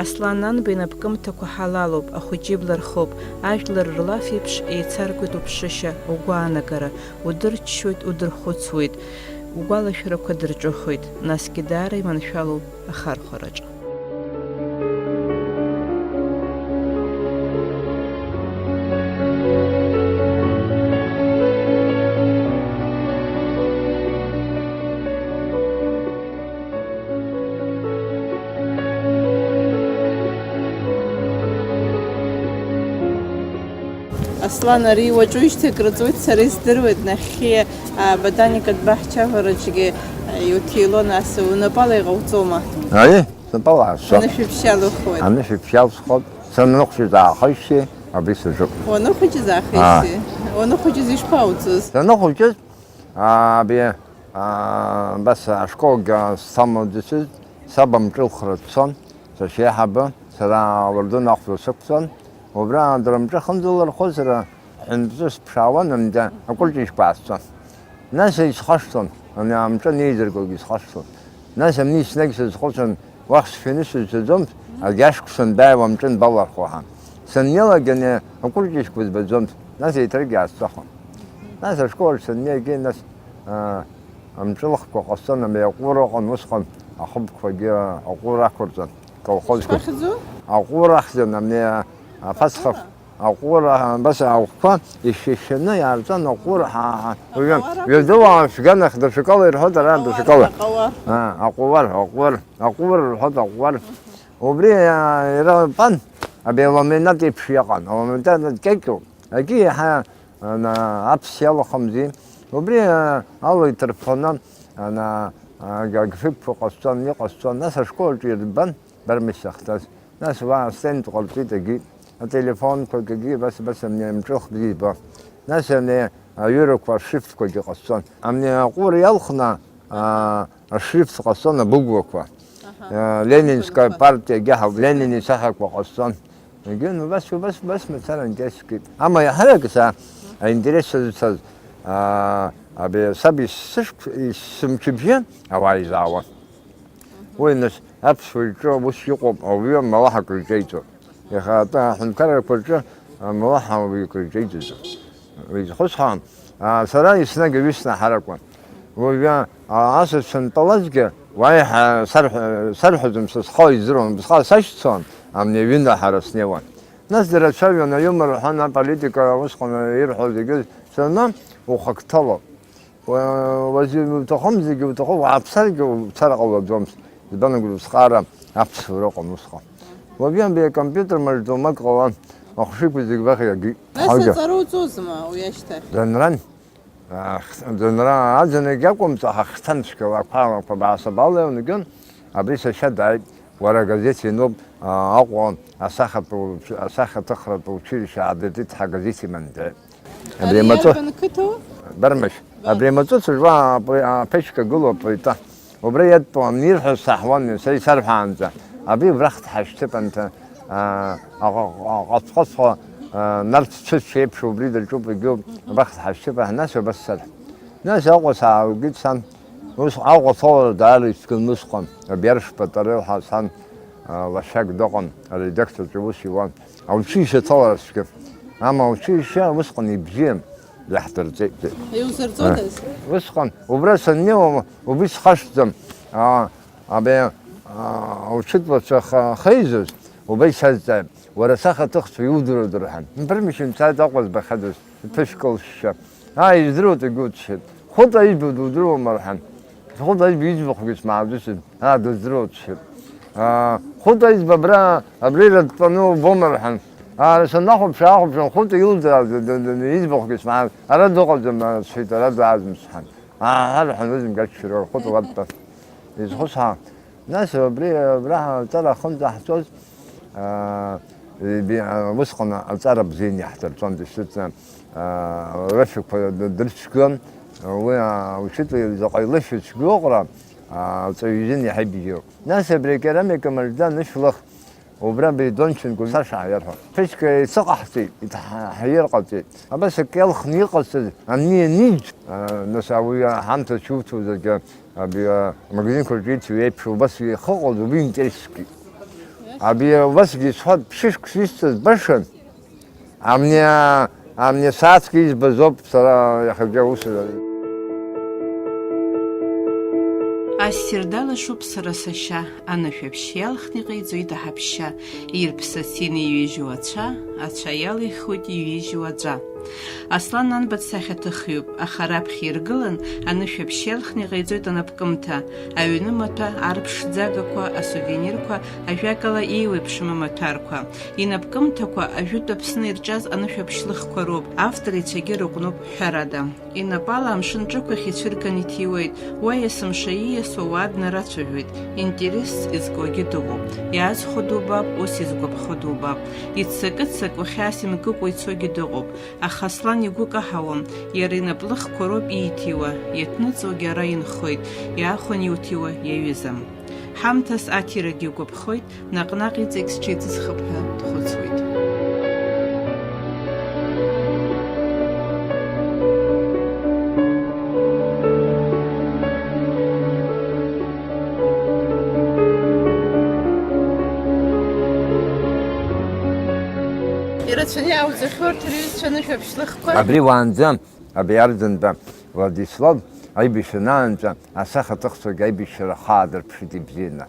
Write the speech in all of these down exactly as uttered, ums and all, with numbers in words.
Аслан Анба инапкымҭақәа ҳалалуп, ахәыҷы ибла рхоуп, ажәлар рлаф еиԥш еицаркуеит уԥшышьа, угәаанагара, удырччоит, удырхәыцуеит, угәалашәарақәа дырҿыхоит, насгьы даара иманшәалоуп ахархәараҿ. Аслан, ари уаҵәыжьҭеи акрыҵуеит, сара издыруеит, нахьхьи, а, ботаникатә баҳчараҿгьы, а, иуҭилон, ас унапала иҟауҵома? Аиеи, снапала аасо. Анышә ибжьалухуеит. Анышә ибжьалсхот, саныхәыҷыз аахижьҭеи абри саҿуп. Уаныхәыҷыз Аа. аахижьҭеи? Уаныхәыҷыз ишԥауҵоз? Саныхәыҷыз, аа, абри, аа, абас ашколгьы сҭамлаӡацызт, саб амҿылхра дцон, сашьеиҳабы, сара ауардын ахәда сықәҵан, убра дара амҿы ахьынӡалырхуаз, сара ҳәынҵәа сыԥшаауан, амда акәырҷыжьқәа аасцон. Нас исхашҭлон, ани амҿы анеизыргогьы исхашҭлон. Нас амни еснагь сазхәыцуан, уахь сшәаны сызцаӡомызт, агьашықәсан дааиуа амҿы анбалархо ҳәа. Саннеилак ани акәырҷыжьқәа збаӡомызт, нас еиҭаргьы аасцахуан. Нас ашколаҿ саннеигьы, нас, аа, амҿылхқәа ҟасҵон, ами аҟәыр ыҟан усҟан, ахыбқәагьы аҟәыр ақәырҵон, колхозқәа. Ишԥахьӡу? Аҟәыр ахьӡын, ами, а, аԥацха Аҟәыр? Аҟәыр, а, абас аӷәқәа ишьышьаны иаарҵон аҟәыр, ҳа, ҳа, уҩы-, Аҟәар акәын. Ҩадоу аашәганахь, даҽакала ирҳәоит, ара Аҟәар, даҽакала. Аҟәар. А, аҟәар, аҟәыр, аҟәыр рҳәоит, аҟәар. Убри, а, иара пан, абри аламинат еиԥш иҟан, аламинат кьакьоуп. Агьи иаҳа, ана, аԥс иалахәымзи. Убри, а, ала иҭырԥаны, ана, а, г-, гфыԥқәа ҟасҵон, иҟасҵон. Нас ашкол аҿы ирбан, Бармис ахьҭаз. Нас уа астенд ҟарҵеит, агьи ателефонқәагьы, абас, абас амни амҿыхә бзиа ибо. Нас ани аҩырақәа, ашрифтқәагьы ҟасҵон. Амни аҟәыр иалхны, а, ашрифт ҟасҵон абыгәлақәа. Аҳа. А, Ленинская Абыгәлақәа. Партиагьы ҳауп, Ленин исахьақәа ҟасҵон. Егьи, ну, убас, убас, убас мацара интересс кит. Ама иаҳарак са аинтерес сазцаз, а, абри саб исышк-, исымчыбжьы ауаа изаауан. Уи, нас, аԥсуа иҿы ус иҟоуп, ауаҩы амалаҳа акры иҿеиҵо. Иахьа атәы аҳәынҭқаррақәа рҿы амалаҳа ауаҩы акры иҿеиҵаӡом. Изхысҳәаам, аа, сара еснагь аҩы снаҳаракуан. Уажәы, аа, асас санҭалазгьы, уаҳа сарҳәа-, сарҳәаӡом, са схала издыруан, убасҟак сашьцәан, амни аҩы наҳара снеиуан. Нас дара цәажәон, аиумор рҳәон, аполитика усҟан ирҳәо зегьы, сынтәа ухы агәҭало. Уа-, уажәы иуҭахым зегьы уҭахуп, уааԥсаргьы уцар ҟалаӡомызт. Избан, агәра узхаара аԥсуара ыҟан усҟан. Уажәы абри акомпиутер маҷӡоумак ҟалан, ахәшәқәа зегь баӷь иагеит. Нас Ҳагьы. Аҵара уҵозма уи ашьҭахь? Ӡынран. Ах-, ӡынра аӡынрагь акәымҵо, ҳахҭан цәгьала ақәа алақәа баасабалеи унгьын, абри сашьа дааит, уара агазеҭ иануп, а, Аҟәа асахьатә уч-, асахьаҭыхратә училище аадыртит ҳәа агазеҭ иман дааит. Абри Ари амаҵу-, иарбан қыҭоу? Бармышь. Бар. Абри амаҵуцәа жәлар апли-, аԥышәқәа гылоуп аплита. Убра иадтәалан, ирҳәоз саҳауан, са исарҳәаанӡа. Абри убрахь дҳашьҭып, анҭ, а, аҟ-, аҟ-, аҟацҟацуа, а, нарҭ цәыцә еиԥш убри даҿуп, егьоуп, абрахь дҳашьҭып, аҳ, нас убас сарҳә. Нас Аҟәа сааугеит сан. Ус Аҟәа аҭалара даара ицәгьан усҟан, Абиар Шпатарел ҳәа сан, а, лашак дыҟан, аредакторҿы аус иуан. Аучилишьче аҭалара цәгьан. Ама аучилишьче усҟан ибзиан, иаҳдырҵеит. Иузырҵодаз? А, усҟан, убра саннеиуа, убри схашҭӡам. А, абри, а, аучытлацәа ха-, хеизоз, убра исазҵааит. Уара асахьаҭыхцәа иудыруада рҳәан. Мпрымшьын дцааит Аҟәа збахьадаз, иԥышә кылшьшьа. Аа, издыруада, егьи, дсҳәеит. Хәыта избо дудыруама рҳәан. Хәыта избо иӡбахәгьы смааӡацызт. Аа, дыздыруада, дсҳәеит. Аа, Хәыта избо абра, абри ирыдтәаны убома рҳәан. Аа, санахәаԥш, аахәаԥшуан, Хәыта илдырааз, д-, д-, д-, иӡбахәгьы смааӡ-, ара дыҟаӡам, сҳәеит, ара даазма сҳәан. Аа, ҳәа рҳәан, уи зымгәаҽшәыра, Хәыта уа дтәан. Изхәыцхаа. Нас абри, абра ҳаҵара аҟынӡа ҳцоз, аа, иби-, аа, усҟан аҵара бзианы иаҳдырҵон, дышьҭыҵны, аа, лышәақәа д-, дрыцәгьон, уи, аа, учитель заҟаҩ лышәа цәгьоуҟра, аа, лҵаҩ изын иаҳа ибзиоуп. Нас абри акерамика мыжда анышә лых, убра Бедонченко Саша ҳаиарҳәон. Ԥышьк еицыҟаҳҵеит, иҭ-, ҳа-, ҳаир ҟаҵеит. Абас акы иалхны иҟасҵаз, ани аниӡ, аа, нас ауаҩы ҳамҭас иуҭозаргьы, Абри, а, амагазинқәа рҿы иҵыҩ еиԥш убас ихыҟалоз убри интересскит. Абри убасгьы исҳәап, ԥшьышк сисҭаз башан, амни, амни асааҭгьы избаз ауп сара иахьагьы аус. Ассир далашоуп сара сашьа, анышә аԥшь иалхны иҟаиҵоит аҳаԥшьа, ирԥсац инеиҩыжьуа ацәа, ацәа иалихуеит иҩыжьуа аҵәа. Аслан Анба дсахьаҭыхҩуп, аха раԥхьа иргылан, анышә аԥшь иалхны иҟаиҵоит анапкымҭа, аҩны маҭәа, арԥшӡагақәа, асувенирқәа, ажәакала, еиуеиԥшым амаҭәарқәа. Инапкымҭақәа ажәытә Аԥсны ирҿиаз анышә аԥшь лыхқәа роуп, авторицәагьы рыҟәноуп ҳәарада. Инапала амшын ҿықәахь ицәырган иҭиуеит, уа есымша ииасуа уаа днарацәажәоит, интересс изкуагьы дыҟоуп, иаазхәо дубап, ус изгәаԥхо дубап, иццакы-ццакуа хьаас имкыкәа ицогьы дыҟоуп, аха Аслан игәы каҳауам, иара инаплыхқәа роуп ииҭиуа, иаҭныҵуагьы ара инхоит, иаахәаны иуҭиуа иаҩызам. Ҳамҭас аҭирагьы игәаԥхоит, наҟ-наҟ иҵегь сҽеиҵысхып ҳәа дхәыцуеит. Ирацәаны иаауӡахьоу урҭ рҩызцәа анышә аԥшь лыхқәа. Абри уаанӡа, абри Арӡынба Владислав аибашьра анаанҵәа, асахьаҭыхцәагьы аибашьра хаа дырԥшит ибзианы.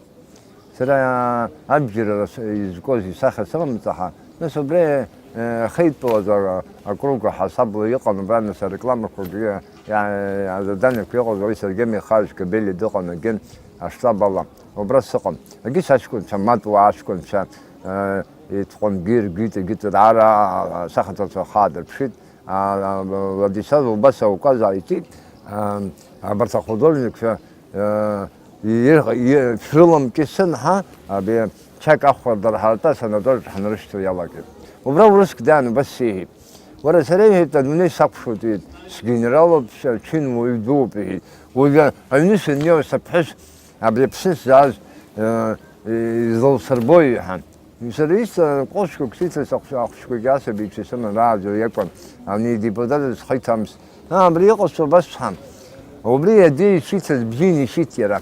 Сара абџьар изкуаз исахьа срымҵаҳа, нас убри, э, ахеидтәалаз а-, акруг аҳасабала иҟан, убра нас арекламақәагьы, иа-, иа-, азаданиақәа иҟаз, уи Сергеи Михайлович Кобелиа дыҟан, егьи аштаб ала. Убра сыҟан. Егьи саҷкәынцәа, матуаа аҷкәынцәа, э, итҟәангьы иргеит, егьи даара асахьаҭыхцәа хаа дырԥшит. А, а, Владислав убас ауказ ааиҵеит, а, абарҭ ахудожникцәа, а, ир-, ир-, шәрыламкьысын ҳәа, абри чак ахәарда рҳарҭа санаториаҿ ҳнарышьҭыр иалагеит. Убра урыск даан убас сеиҳәеит. Уара, сара, иҳәеит, адунеи сақәшәоит, иҳәеит, сгенералуп, сачинуаҩ дууп, иҳәеит. Уажәы аҩны саннеиуа сыԥҳәыс абри Аԥсны сзааз, э, изласырбои, иҳәан. Сара исҭаз ҟәышқәак сиҭаз ахәшә-, ахәшәқәагьы асабицәа сыман рааӡо иакәын, ани идепутат схы иҭамс. Аа, абри иҟасҵо абас сҳәан. Убри аӡәы ишиҭаз бзианы ишиҭ иара.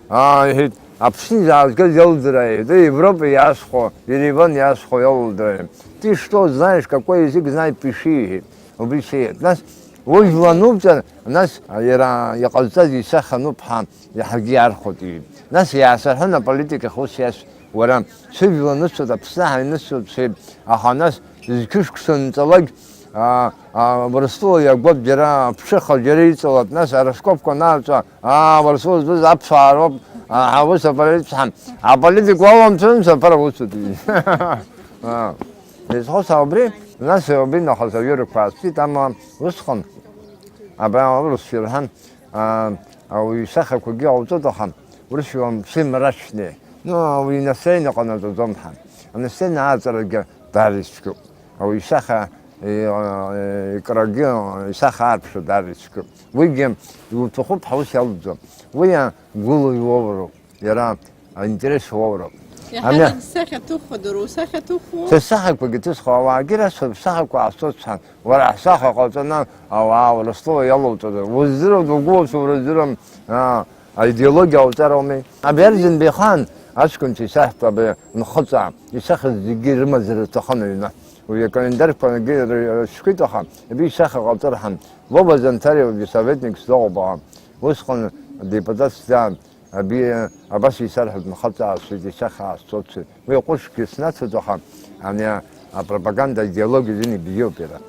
Аа, иҳәеит, Аԥсны изаазгаз иалдыра, иҳәеит, Европа иаасхәо, Ереван иаасхәо иалдыра. Ты что знаешь, какой язык знает, пиши, иҳәеит. Убри сеиҳәеит. Нас ужәла ануҵар, нас иара иҟазҵаз исахьа ануп ҳәа. Иаҳагьы иархәоит, иҳәеит. Нас иаасырҳәын аполитикахь ус иасҳәеит, уара, сыжәла нысҵоит, Аԥсны ҳаҩнысҵоит, сҳәеит, аха нас зқьышк сынҵалак, а, а, Урыстәыла иагәап, џьара аԥшыха, џьара иҵалап, нас араскопқәа анааҵәа, аа, Урыстәыла зтәыз аԥсуаа роуп, а, ҳа ус аполитика ҳан-, аполитика уаламцәажәан, саԥара усуеит, иҳәеит. А, изхоса убри, нас убри нахыс аҩырақәа аасҭәит, амала усҟан абра аурысшәа ирҳәан, А, ауаҩы исахьақәагьы ҟауҵоит, аха урысшәала все мрачные. Ну, ауаҩы инастроение ҟанаҵаӡом ҳәа. Анастроение ааҵарагьы даара ицәгьоуп. Ауаҩы исахьа, э, икрагьы, исахьа аарԥшра даара ицәгьоуп. Уигьы иуҭахуп ҳәа ус иалуӡом. Уи агәыла иуоуроуп. Иара аинтерес уоуроуп. Ами- Иаҳарак сахьаҭыхуада, усахьаҭыхуоу? Са сахьақәагьы ҭысхуа, ауаагьы расҳәап, сахьақәа аасҭоит сҳәан. Уара ҳсахьа ҟауҵаны, ауаа Урыстәыла иалоуҵода? Узӡырҩуа, угәы уцәуразӡырҩуам, аа, аидеологиа ауҵар ауми. Абиарзин бихаан, аҷкәынцәа исахьтә абри нхыҵаа, исахьаз зегьы ирымазар рҭахын аҩны. Уи акалендарьқәагьы ры-, рыцәшәеит, аха абри исахьа ҟауҵар ҳәа. Вова Занҭариа уажәы советник сзыҟоуп, аха усҟан адепутат сзаан. Аби, абас исарҳәоит, нхыҵаасуеит, исахьаасцоит, уи ҟәышкгьы снацәаӡом, аха ани апропаганда аидеологиа азин ибзиоуп иара.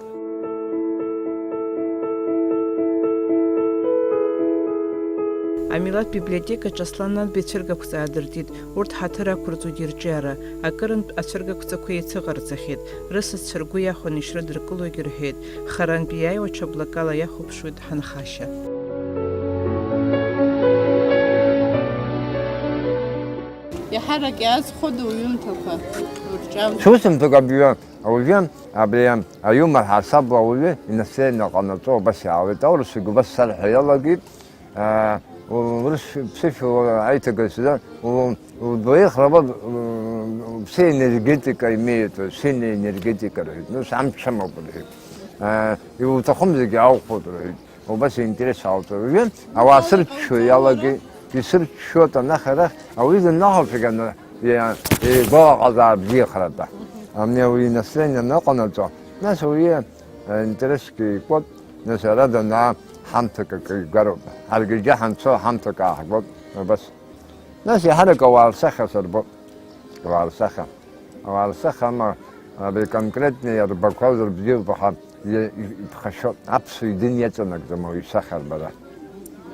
Амилаҭ библиотекаҿы Аслан Анба ицәыргақәҵа аадыртит, урҭ ҳаҭыр ақәырҵоит ирҿиара, акырынтә ацәыргақәҵақәа еицыҟарҵахьеит, рысасцәа ргәы иахәаны ишрыдыркылогьы рҳәеит, харантә иааиуа ҽа блакала иахәаԥшуеит ҳанхашьа. Иаҳарак иаазхәода уҩымҭақәа урҿиамҭа? Сусумҭак абҩы, ауаҩы, абри аиумор ҳасабла ауаҩы инастроение ҟанаҵо убас иаауеит. Аурысгьы убас сарҳәа иалагеит. Э, урыс ԥсышәала аиҭагара сзы, у-, удвоих работ, у-, все энергетика имеют, сильная энергетика, рҳәеит. Ну, сам чамоуп, рҳәеит. Э, иуҭахым зегьы аухәоит, рҳәеит. Убас аинтерес алҵәаҩы ауаа сырччо иалагеит, исырччоит анахь-арахь, ауаҩы даннахәаԥшуагь ана-, Иа-, игәалаҟазаара бзиахаратәы. Ами уи настроение аныҟанаҵо, нас уи, э, интересгьы икуп, нас ара данаа ҳамҭак акы игароуп. Ҳаргьы џьа ҳанцо ҳамҭак ааҳгоит, убас. Нас иаҳарак ауаа рсахьа сырбоит. Ауаа рсахьа. Ауаа рсахьа ама, абри конкретно иарбақәаз рыбзиоуп, аха и-, и-, иԥхашьоит. Аԥсуа идин иаҵанакӡам уаҩ исахьа рбара.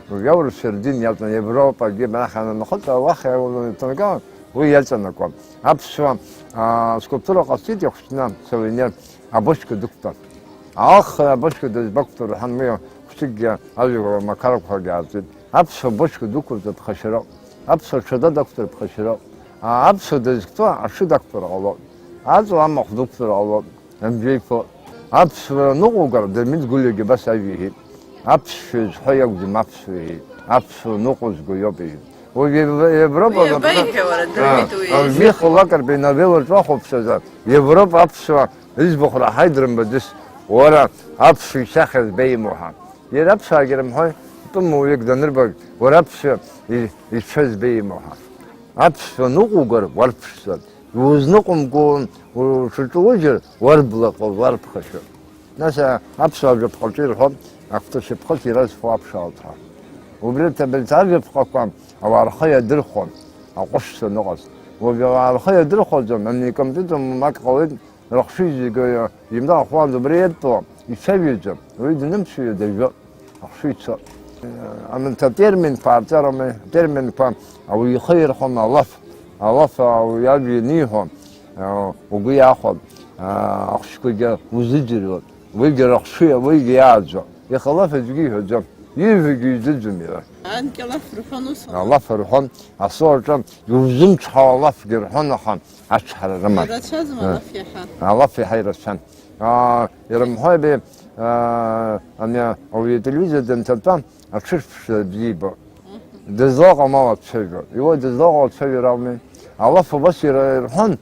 Уажәы аурысшәа рдин иаҵан, Европагьы, бнаханы нхыҵ, уахь иҭнаган, уи иаҵанакуам. Аԥсуа, аа, скульптура ҟасҵеит иахәҭны, сувенир, абочка дықәтәан. Аха абочка дызбақәтәар ҳәа, уи хәыҷыкгьы ажәақәа макарақәагьы аарҵеит. Аԥсуа бочка дықәырҵар ԥхашьароуп. Аԥсуа ҽада дақәтәар ԥхашьароуп. А, аԥсуа дызқәтәоу аҽы дақәтәар ҟалоит. Аҵла амахә дықәтәар ҟалоит. Анжәеиԥо, аԥсуара ныҟәугар, Дырмит Гәлиагьы абас ажәа иҳәеит. Аԥсшәа изҳәо иакәӡам аԥсуа иҳәеит. Аԥсуа ныҟәызго иоуп иҳәеит. Уажә Ев-, Европа Уи абаҟны абаиҳәа, уара, Дырмит, уи а, изыҳәан? Михо Лакрбеи новеллаҿы уахәаԥшызар, Европа аԥсуа иӡбахә раҳаит рымбаӡыц, уара аԥсуа исахьа збеимоу ҳәа. Иара аԥсуаагьы рымҳәои, тәым уаҩык данырбалак, уара аԥсуа и-, ицәа збеимоу ҳәа. Аԥсуа ныҟәугар, уарԥшӡан. Иузныҟәымго уҽаҿужьыр, уарблаҟы, уарԥхашьо. Нас, а, аԥсуаа жәаԥҟаҿы ирҳәон, акәты шьапҟык иразфо аԥшаалҭра. Убри рҭ-, абарҭ ажәаԥҟақәа ауаа рхы иадырхәон, аҟәышцәа ныҟаз. Уажә ауаа рхы иадырхәаӡом, ани икомпиутер мак ҟалеит, рыхшыҩ зегьы имнахуан, убри иадтәалан, ицәажәаӡом, уи данымԥшыҩ дажәо. Ахшыҩцәа. Анҭ атерминқәа аарҵарами, атерминқәа ауаҩ ихы ирхәон алаф, алаф ауаҩ иажәа ианиҳәо, угәы иахәон, ахшыҩқәагьы узыӡырҩуан, уигьы рыхшыҩ, уигьы иааӡо. Иаха алаф аӡәгьы иҳәаӡом, ииҳәогьы изыӡом иара. Анкьа алаф рҳәон ус. Алаф рҳәон, асоу аҿы иузымчҳауа алафгьы рҳәон, аха ачҳара рыман. Ирацәазма Ы. алаф иаҳа? Алаф иаҳа ирацәан. Аа, ирымҳәои, аа, ани ауаҩы ателевизор данҭатәа, аҽырԥшра бзиа ибо. Дызлаҟам ала дцәажәо. Иуа дызлаҟоу ацәажәара ауми. Алаф убас ира-, ирҳәон,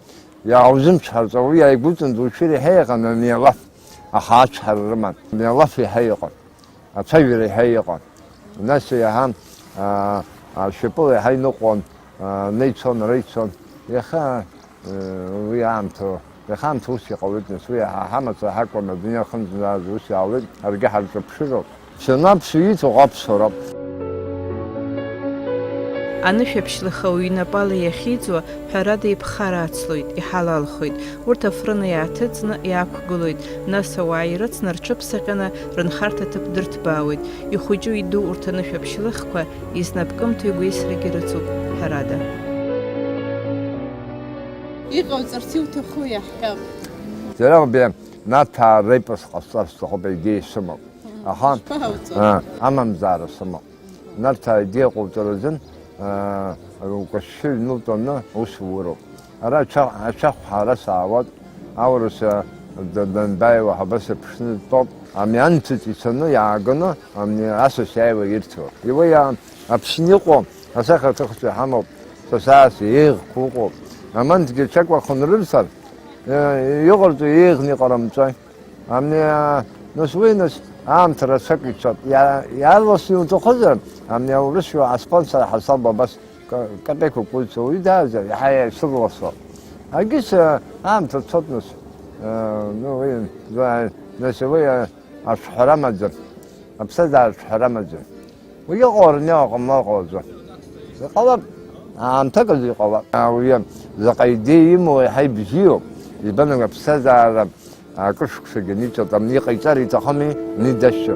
иааузымчҳарц, ауаҩы иааигәыҵан душәыр иаҳа иҟан ани алаф, аха ачҳара рыман. Ани алаф иаҳа иҟан. Ацәажәара иаҳа иҟан. Нас иаҳа, аа, ашьапыла иаҳа иныҟәон, аа, неицон, реицон. Иаха, э, уи аамҭа, иаха аамҭа ус иҟалеит, нас уи иаҳа ҳамаҵ ҳакәын, адунеи ахынӡааз ус иаауеит, ҳаргьы ҳарҿаԥшыроуп. Санаԥсуа ииҭаху аԥсуароуп. Анышә аԥшьлаха уҩнапала иахьиӡуа, ҳәарада, иԥхара ацлоит, иҳалалхоит. Урҭ афрын иааҭыҵны иаақәгылоит, нас ауаа ирыцны рҽыԥсаҟьаны рынхарҭа ҭыԥ дырҭбаауеит. Ихәыҷу иду урҭ анышә аԥшьлыхқәа изнапкымҭоу игәеисрагьы рыцуп, ҳәарада. Иҟауҵарц иуҭаху иаҳҳәап. Џьаракәбеи Наҭаа репос ҟасҵар сҭахуп, аидеиа сымоуп. Аха, Шԥаҟауҵо? а, амамзаара сымоуп. Нарҭаа идеиа ҟауҵаразын, аа, укәашьшьы ҩнылтәаны аус ууроуп. Ара ача-, ачахә ҳара саауеит, аурыс, а, д-, данбааиуа ҳабас аԥшны дтәоуп. Ами анҭыҵ ицаны иааганы, ами асас иааиуа ирҭо. Иуа иа-, Аԥсны иҟоу асахьаҭыхцәа ҳамоуп, са саас еиӷьқәа ыҟоуп. Аманҭгьы ачакәа хынрырҭар, э, иҟарҵо еиӷьны иҟарымҵои. Ами, а, нас уи, нас, аамҭа рацәак ицоит. Иа-, иаарласны иуҭахызар, ами, аурысшәа аспонсор ҳасаб абас ка-, капеиқәак уцу, уи даазар, иаҳа исырласуа. Агьыс, а, аамҭа цоит, нас, а, ну, уи, за-, нас уи, а, аҽҳәара амаӡам. Аԥсҭазаара аҽҳәара амаӡам. Уи иҟоу арнеи аҟамла ҟалаӡом. Иҟалап, аамҭак азы иҟалап. Ауаҩы заҟа идеиа имоу еиҳа ибзиоуп. Избан акәу, аԥсҭазаара акышықәсагьы аниҵоит, ани иҟаиҵар иҭахыми, ани дашьцәа.